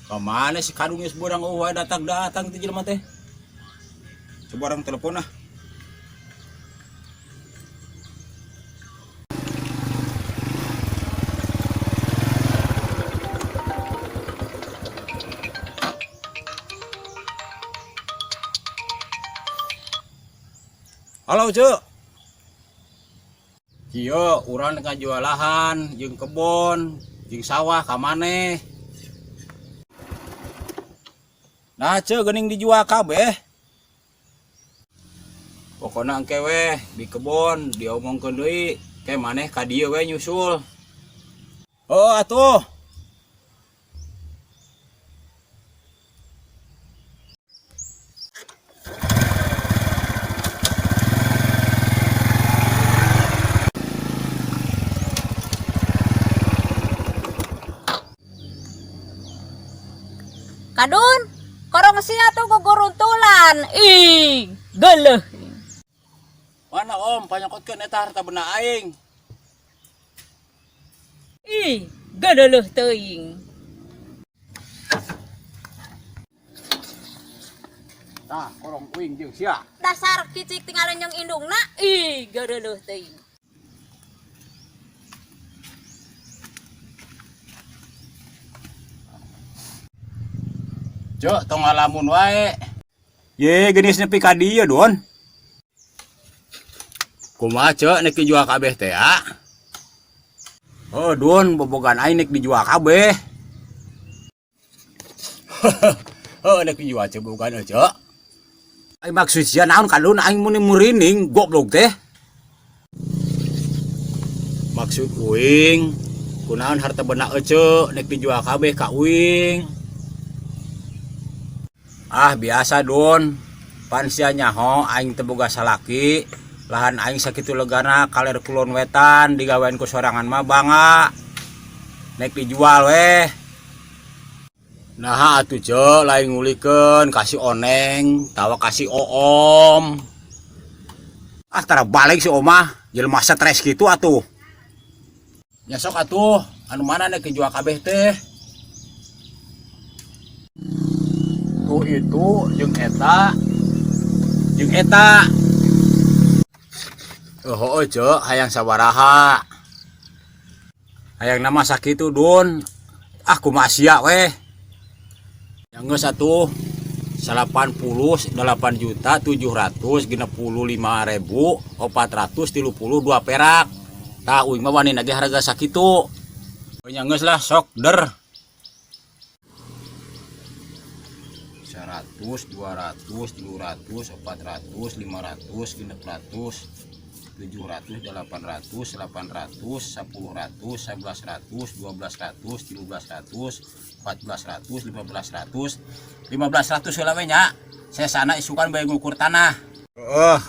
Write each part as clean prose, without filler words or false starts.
Kamana si Kadun geus beurang eueuh datang-datang teh jelema teh. Coba orang telepon ah. Halo, Cuk. Kieu urang ngajual lahan jeung kebon jeung sawah ka maneh. Nah, Ceu, geuning dijual kabeh. Pokona engke weh di kebon diomongkeun deui, ke maneh ka dieu we nyusul. Oh, atuh. Kadun, korong sia tuh guguruntulan. Ih, geleh. Mana om panyokotkeun eta harta benda aing? Ih, geleuh teuing. Tah, korong uing jeung sia. Dasar kicik tinggalan jeung indungna. Ih, geleuh teuing. Cuk, tong ngalamun wae. Ye, geunis nepi ka dieu, Don. Kumaha, Cuk, nek dijual kabeh teh, ah? Oh, Don, bobogan aing nek dijual kabeh. Oh, nek dijual ceu bobogan euy, Cuk. Aing maksud sia naon kadun aing muni murining goblok teh. Maksud uing, kunaon harta benda ece nek dijual kabeh ka uing. Ah, biasa, Don. Pan sia nyaho aing teu boga salaki. Lahan aing sakitu legana kaler kulon wetan digawean ku sorangan mah bangga. Nek dijual weh. Nah atuh Ceu, lain ngulikeun ka si Oneng, tawa ka si Oom. Ah, tara balik si Omah, jelema stres kitu atuh. Nya sok atuh, anu mana nek dijual kabeh teh? Tuh itu jeung eta jeung eta. Oh, heueuh, Ceu, hayang sabaraha? Hayang nama sakitu, Dun. Ah, kumaha sia weh. Yang geus atuh 88.765.432 perak. Tah uing mah wani nagih harga sakitu. Nya geus lah sok der. 100, 200, 300, 400, 500, 600, 700, 800, 800, 10, 1100, 1200, 1300, 1400, 1500, 1500 heula we nya. Sesana isukan bae ngukur tanah. Oh,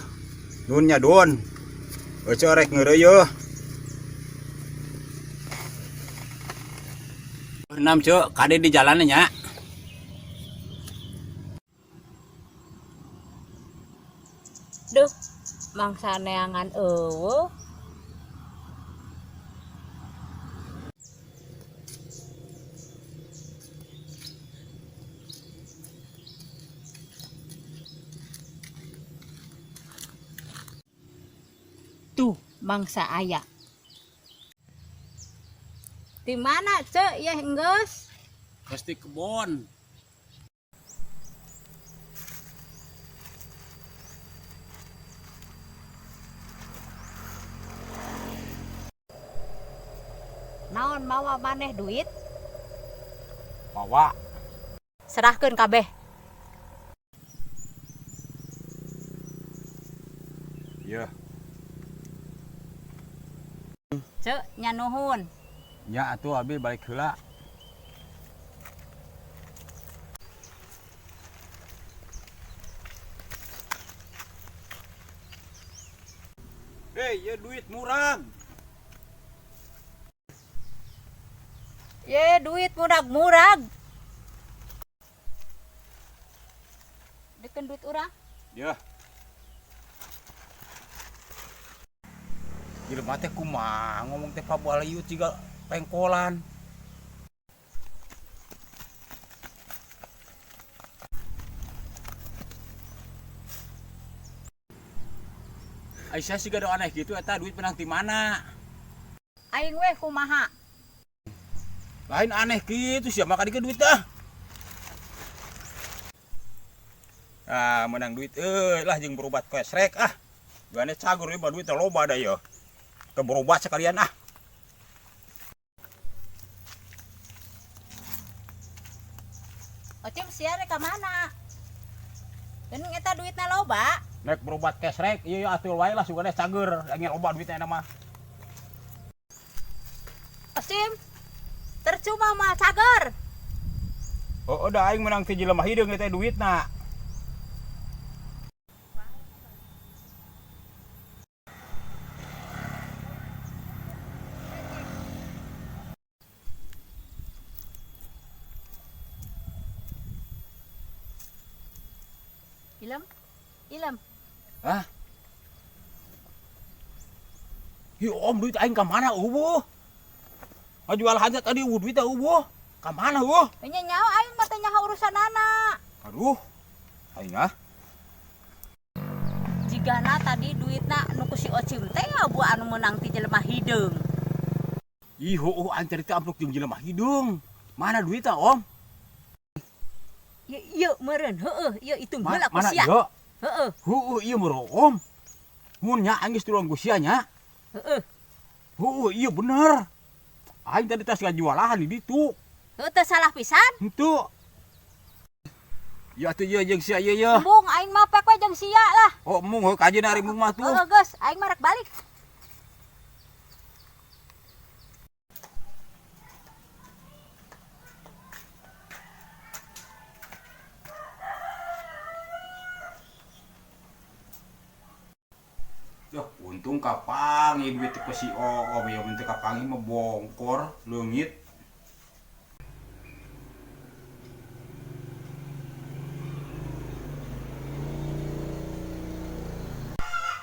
nun nya Dun. Euceu rek ngeureuyeuh. 6 Ceu, kade di jalan nya. Duh, mangsa neangan eueuh. Tuh, mangsa aya. Di mana, Ceu? Yeh enggeus? Geus di kebon. Naon mawa maneh duit? Mawa. Serahkeun kabeh. Yeuh. Ceu, nya nuhun. Nya atuh abi balik heula. Hei, ye duit murag. Ye duit murag-murag. Deken duit urang. Ya. Jelema teh kumaha ngomong teh pabaliut jiga pengkolan. Aisyah sih gak ada aneh gitu eta duit menang di mana? Aing weh kumaha? Lain aneh gitu sih, maka dike duit dah. Ah, menang duit euy lah jeung berobat kesrek ah. Gane cagur ieu mah duit loba da ieu. Teu berobat sekalian ah. Ocim sia rek ka mana? Dan eta duitna loba. Nek berobat kesrek ieu atul wae lah sugane cager, yang loba duitna eta mah. Ocim tercuma mah cager. Oh, udah aing menang ti jelema hideung eta duitna. Ilem, ilem. Hah? Hi om duit aing ka mana eueuh? Ngajual hajat tadi eueuh duit eueuh. Ka mana eueuh? Nya nyaho aing mah teh nyaho urusanana. Aduh. Aing ah. Jigana tadi duitna nu ku si Ocim teh ya bu anu meunang ti jelema hideung. Ih heueuh aing tadi teh ampluk jeung jelema hideung. Mana duitna om? Ieu ieu meureun heueuh ieu hitung heula ku Mana sia. ieu? Heueuh, Heueuh ieu meureun om. Mun nya aing geus turun ku sia nya. heueuh. Heueuh ieu bener. Aing tadi tas ngajual lahan di ditu. Heueuh teu salah pisan. Henteu. Ya atuh ieu jeung sia ieu ye. Embung aing mah pek we jeung sia lah. Oh mung heuh kajeun ari mung mah tuh. Heueuh geus, aing mah rek balik. Duh, untung kapangi duit ke si Oom ya mun teu kapangi mah bongkor leungit.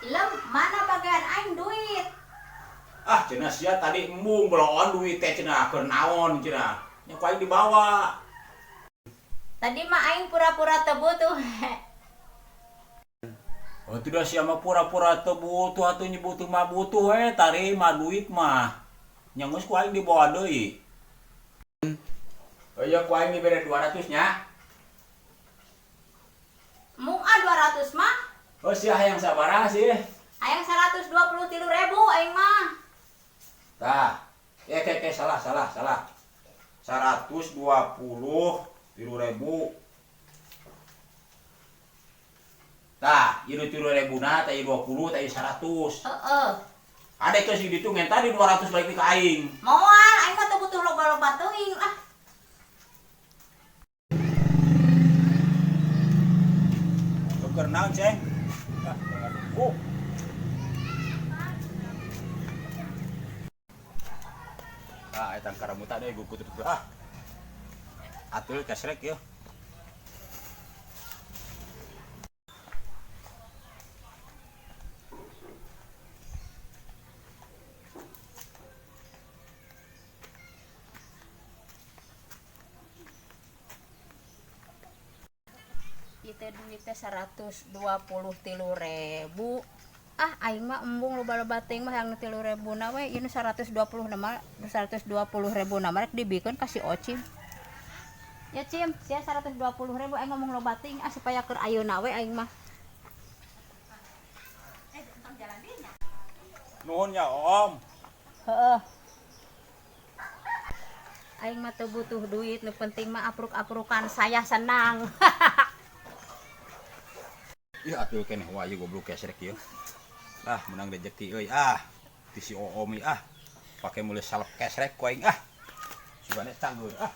Ilem, mana bagian aing duit? Ah, cenah sia tadi embung beloon duit teh cenah keur naon cenah. Nya ku aing dibawa. Tadi mah aing pura-pura teu butuh. Oh, tidak sia mah pura-pura teu butuh atuh nya butuh mah butuh we tarima duit mah. Nya geus ku aing dibawa deui. Oh iya ku aing dibere 200 nya. Mung ah 200 mah. Oh sia hayang sabaraha sih? Hayang 123.000 aing mah. Tah, ke salah salah salah. 123.000. Tah, ieu 3.000 na, tah ieu 20, tah ieu 100. Heeh. Ada ke sing ditu ngen tadi 200 balik ka aing. Moal, aing mah teu butuh loba-loba teuing ah. Keur naon, Ceng? Ah, oh. Ah, eta karamuta deui gugut ah. Atul kesrek yeuh. Ieu teh duit teh 123.000. Ah, aing mah embung loba-loba teuing mah hayang 3.000 na we, ieu nu 120 na mah, 120.000 na mah rek dibikeun ka si Ocim. Ya Cim, sia 120.000 aing ngomong loba teuing ah supaya keur ayeuna we aing mah. Nuhun ya, Om. Heeh. Aing mah teu butuh duit, nu penting mah apruk-aprukan saya senang. Ih atuh keneh wae goblok kesrek ieu. Ah, menang rezeki euy ah. Ti si Oom ieu ah. Pake meuli salep kesrek ku aing ah. Sugane canggur ah.